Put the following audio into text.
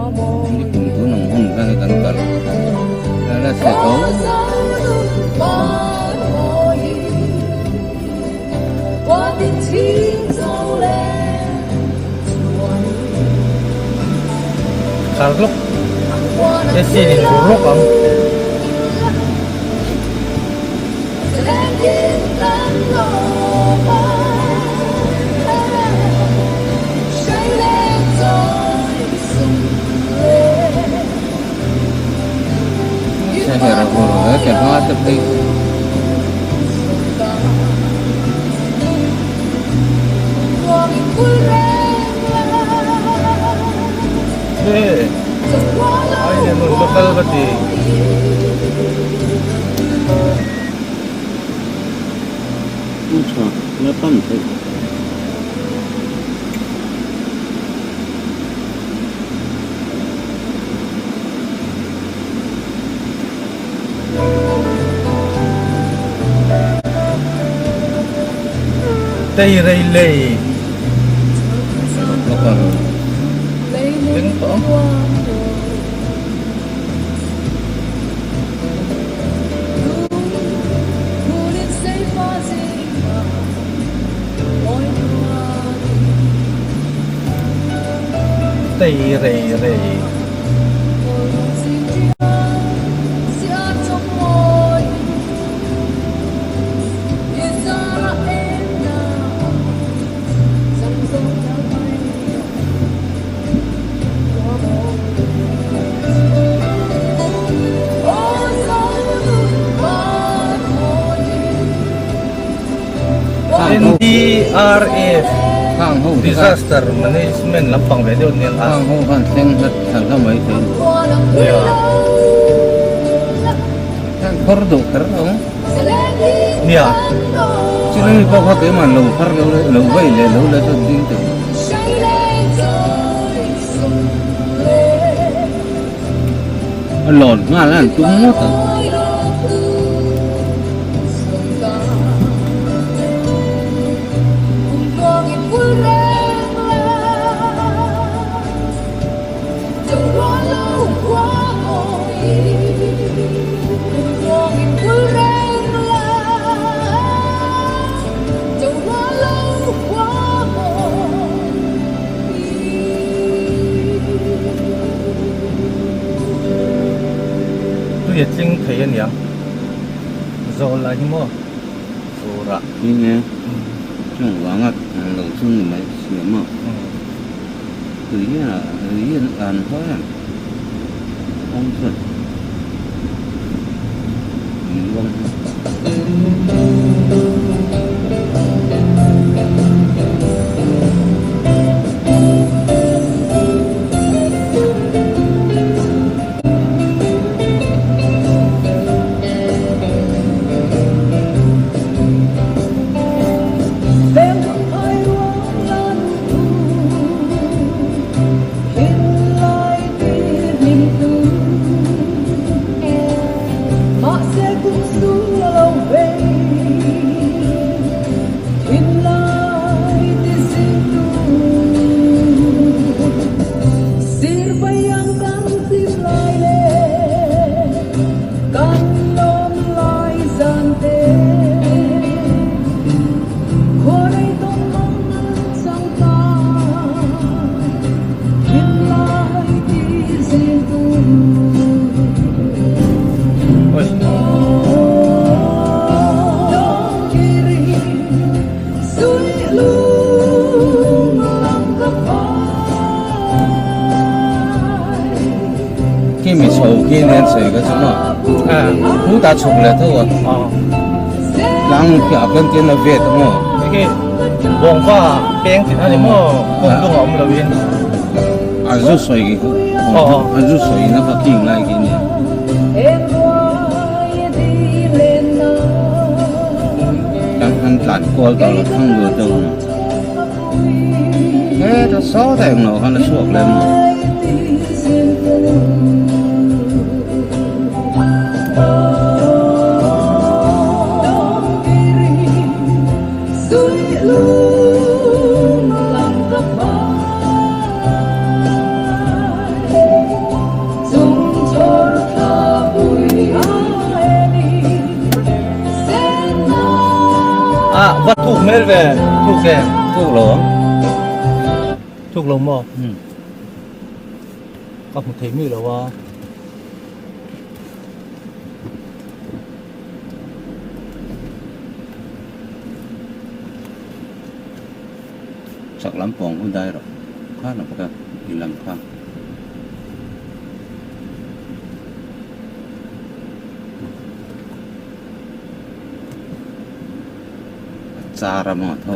Ni kum tun ang hun khan kan kal a la chhe tho. Khar lawk AC in vur lawk ang. Hera vur ve ke hma te phei Ai nen nun ka kal ka ti. U tha la pan theih. Tei rei lei. Ding tawh. Tei rei rei. NDRF Disaster Management lampang ve deuh nen a. Khang ho khan thleng hlat thla hla mai thei. Nia. Khan khawr duh kher lo. Nia. Chu lai pawh kha keimah lo phar lo le lo vei leh lo la chuan ding teh. A lawn nghal a an tum ngawt ang. Tui a tling thei a niang zawl lah hi maw fur ah. Ni e, chung vanga lo chu ni mai siam a. Tui hian a tui hian a an hawi em kawng chuan min vawng hi. Khi mi chho khi nen sawi ka chu maw hu ta chhuk leh tho a tlang khi ah khian tin a vet a maw khi bawngva peng tih a ni maw kawng dung a awm lo in a zu sawi khi a zu sawi na kha khi ngai khi nia tlang han tlan kual tawh lo thang luat deuh a heta saw ta englo khan a chhuak leh maw. Va thuk hmel ve, thuk em? Thuk lo ang. Thuk lo maw? Ka hmu thei mi lo a. Chak lam pawng hun dai rawh. Kha lam kha in lam kha. A char a maw tho.